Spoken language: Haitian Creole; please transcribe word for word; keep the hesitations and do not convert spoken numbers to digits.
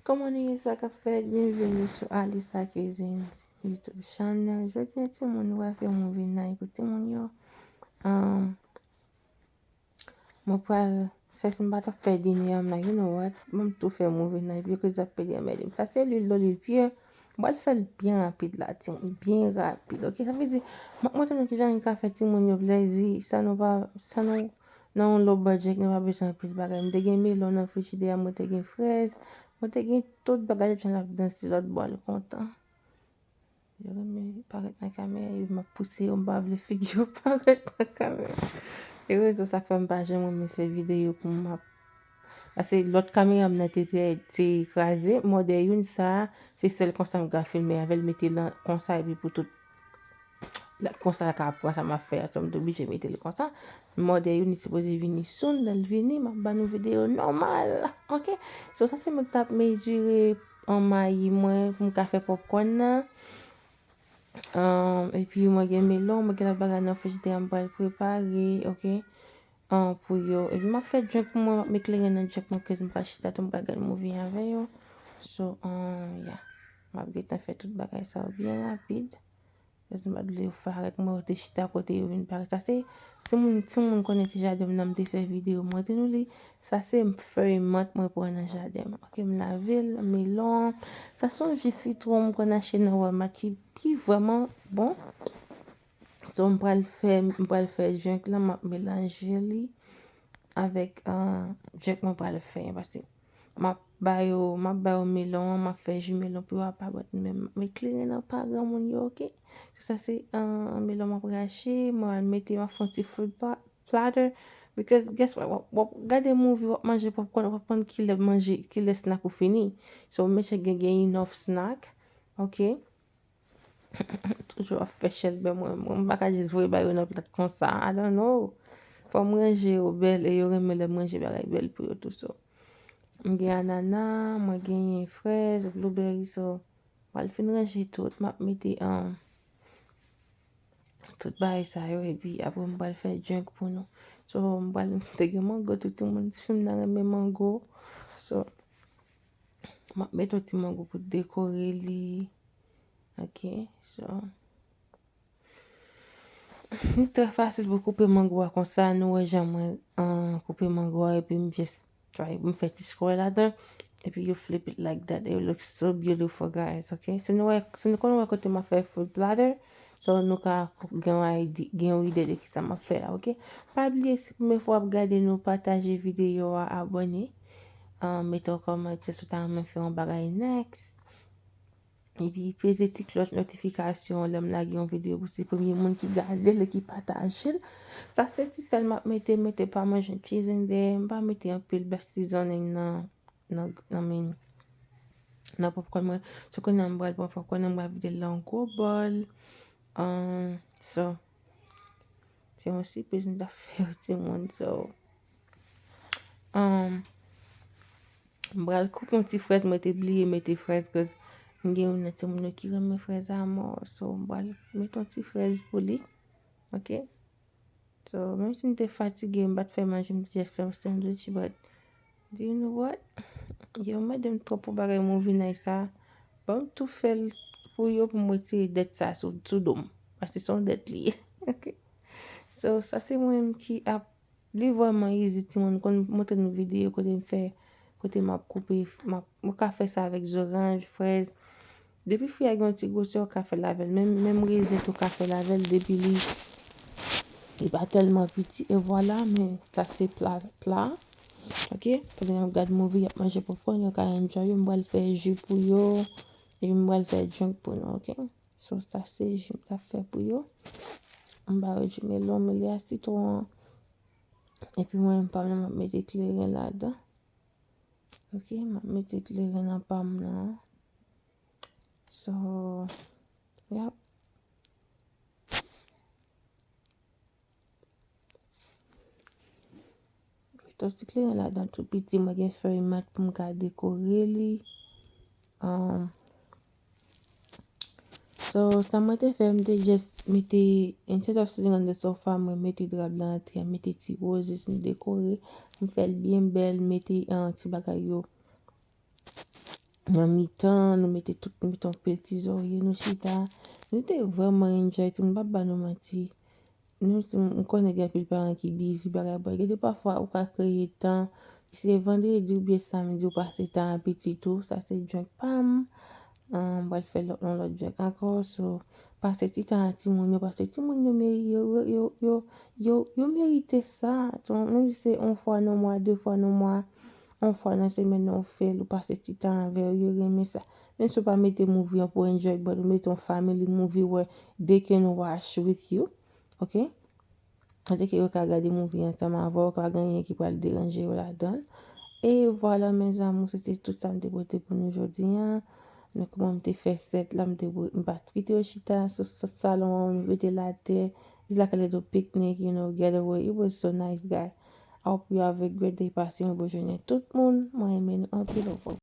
Kòman nou ye, sa k ap fèt? Byenveni sou Alisa Cuisine YouTube channel. Jodi a, timoun, nou pral fè movie night pou timoun yo. Um, mwen pral, sèsi m pa t ap fè dinè a, m like, you know what? Ban m tou fè movie night, byen koze ap pede anmède m. Sa se lwil Lolipye. M pral fè l byen rapid la, timoun, byen rapid, oke? Sa vle di, m ap montre nou kijan nou ka fè timoun yo plèzi, san nou pa, san nou nan yon low budget, nou pa bezwen anpil bagay. M te gen melon nan frijidè a, mwen te gen frèz, mwen te gen tout bagay, jan l ap danse lòt bò, l kontan. Yo renmen parèt nan kamera, epi m ap pouse yo, m pa vle figi yo parèt nan kamera. E rezon sa k fè m pa janm renmen fè videyo pou m ap, paske lòt kamera m nan te pè-, te kraze, mòdèl youn sa, se sèl konsa m ka filme avè l, mete l an-, konsa, epi pou tout la, konsa l ka pran sa m ap fè a, so m te oblije mete l konsa. Mòdèl youn li sipoze vini soon, lè l vini, m ap ba nou videyo nòmal, oke? So, sa se mwen k t ap mezire an mayi mwen pou m ka fè popcorn nan. Um, epi mwen gen melon, mwen gen lòt bagay nan frijidè a m pral prepare, oke? Um, pou yo. Epi m ap fè drink pou mwen, m ap met kleren nan drink mwen, koz m pral chita tou, m pral gad movie avè yo. So, um, yeah. M ap gentan fè tout bagay sa yo byen rapid. Paske m pa t vle yo parèt, mwen yo te chita kote yo vin parèt. Sa se timoun, timoun konnen ti jaden m nan, m te fè videyo montre nou li. Sa se fèy mant mwen pran nan jaden m. Oke, m lave l, melon. Sa se yon ji sitwon m konn achte nan Walmart ki, ki vrèman bon. So, m pral fè, m pral fè drink lan, m ap melanje li avèk, ah, drink mwen pral fè an, paske m ap ba yo, m ap ba yo melon an, m ap fè ji melon pou yo apa, but men m ap met kleren nan pa granmoun yo, oke? So, sa se, ah, melon m ap rache, mwen al mete, m ap fè yon ti fruit pla-, platter, because guess what, w ap, w ap gade movie, w ap manje popcorn, w ap konn kilè manje, kilè snack ou fini. So, make sure gen, gen enough snack, oke? Toujou ap fè chèlbè mwen. Mwen, m pa ka jis voye ba yo nan plat konsa. I don't know. Fò m ranje yo bèl e yo renmen lè m ranje bagay bèl pou yo tou, so. M gen anana, mwen genyen frèz, blueberry, so. Mwen fin ranje tout. M ap mete, um, tout bagay sa yo, epi apre m pral fè drink pou nou. So, m pral, te gen mango, tout timoun ti fi m nan renmen mango. So, m ap mete yon ti mango pou dekore li. Ok, so. Li trè fasil pou koupe mango a konsa. Nou wè jan mwen, ah, koupe mango a, epi m just try, m fè ti square ladan. Epi you flip it like that. It looks so beautiful, guys, ok? Si nou wè, si nou konn wè kote m ap fè fruit platter, so nou ka gen yon ide, gen yon ide de kisa m ap fè la, ok? Pa bliye, si premye fwa w ap gade nou, pataje videyo a, abòne, ah, mete yon kòmantè si w ta renmen fè yon bagay next. Epi peze ti klòch notifikasyon lè m lage yon videyo pou se premye moun ki gade l e ki pataje l. Sa se ti sèl m ap mete, mete pa manje cheese in there, m pa mete anpil best seasoning nan, nan, I mean, nan popcorn mwen. So kounye a m pral pran popcorn nan, m pral vide l nan yon gwo bòl. Um, so, se yon sipriz m t ap fè yo timoun, so, um, m pral koupe yon ti frèz, mwen te bliye mete frèz, cause m gen youn nan timoun yo ki renmen frèz amò. So, m pral mete yon ti frèz pou li. Ok? So, menm si m te fatige, m pa t fè manje, m te just fè yon sandwich, but, do you know what? Yo mande m twòp pou bagay movie night sa. Ban m tou fè l pou yo, pou m retire dèt sa sou, sou do m. Paske se yon dèt li ye. Ok? So, sa se mwen menm ki ap Li vrèman easy, timoun. Konn montre nou videyo kote m fè, kote m ap koupe, m ap, ou ka fè sa avèk zoranj, frèz. Depi fwi a gen yon ti gwosè, ou ka fè l avè l. Menm, menm rezen tou, ou ka fè l avè l, depi li, li pa tèlman piti. E vwala, men sa se pla, pla. Ok? Pandan y ap gad movie, y ap manje popcorn, yo ka enjoy yo. M pral fè ji pou yo. Epi m pral fè drink pou nou, ok? So, sa se ji m t ap fè pou yo. M ba yo ji melon, m li a sitwon. Epi mwen menm pa m nan, m ap mete kleren ladan. Ok, m ap mete kleren nan pa m nan. So, yap. Mete yon ti kleren ladan tou piti, mwen gen fèy mant pou m ka dekore li. Um, So, sa mwen te fè, m te just mete, instead of sitting on the sofa, mwen mete dra blan atè, mete ti roses, m dekore, m fè l byen bèl, mete, ah, ti bagay yo. nan mitan, nou mete tout, nou mete yon pil ti zòrye, nou chita. Nou te vrèman enjoy, tou, m p ap ba nou manti. Nou, m konnen gen anpil paran ki bizi, bagay, bagay. Gen de pafwa, ou ka kreye tan. Si se vandredi oubyen samdi, ou pase tan a pitit ou, sa se drink pa m. An, m pral fè lòt, yon lòt drink ankò. So, pase ti tan a timoun yo, paske timoun yo meri-, yo, yo, yo, yo, yo, yo merite sa. Menm si se yon fwa nan mwa, de fwa nan mwa, yon fwa nan semèn, ou fè l, ou pase ti tan avè yo, yo renmen sa. Menm si w pa mete movie an pou enjoy, but ou mete yon family movie where they can watch with you, ok? Kote ke yo ka gade movie ansanm avè w, pa gen anyen ki pral deranje yo ladan l. E vwala, mes amours, se te tout sa m te pote pou nou jodi a. Men kòman m te fè sèt la, m te, m pa t kite yo chita sou, sou salon an, m rete l atè. It's like a little picnic, you know, getaway. It was so nice, guy. I hope you have a great day. Pase yon bon jounen tout moun. Mwen renmen nou anpil. Au revoir.